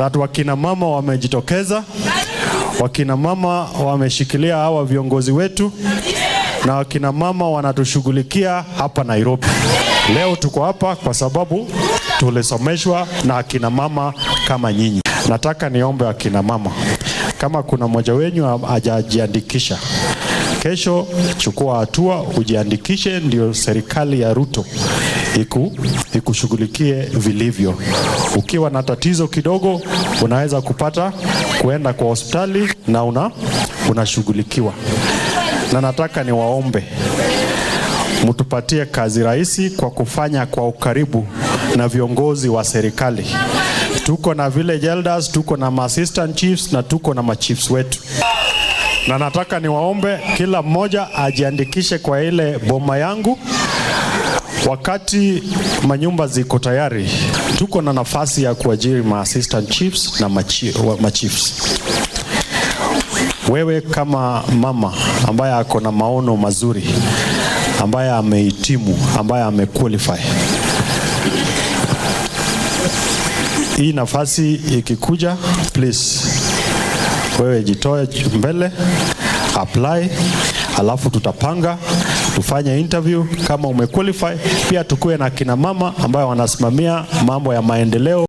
That wakina mama wamejitokeza, wakina mama wameshikilia hawa viongozi wetu na wakina mama wanatushughulikia hapa Nairobi. Leo tuko hapa kwa sababu tulisomeshwa na akina mama kama nyinyi. Nataka niombe akina mama, kama kuna mmoja wenyu hajajiandikisha, kesho chukua hatua ujiandikishe, ndio serikali ya Ruto ikushughulikie vilivyo. Ukiwa na tatizo kidogo, unaweza kupata kuenda kwa hospitali na unashughulikiwa. Na nataka niwaombe mtupatie kazi rahisi kwa kufanya kwa ukaribu na viongozi wa serikali. Tuko na village elders, tuko na assistant chiefs na tuko na machiefs wetu, na nataka niwaombe kila mmoja ajiandikishe kwa ile boma yangu. Wakati manyumba ziko tayari, tuko na nafasi ya kuajiri ma assistant chiefs na machiefs. Wewe kama mama ambaye ako na maono mazuri, ambaye amehitimu, ambaye amequalify, hii nafasi ikikuja, please wewe jitoe mbele, apply, alafu tutapanga tufanye interview kama umequalify. Pia tukuwe na kina mama ambayo wanasimamia mambo ya maendeleo.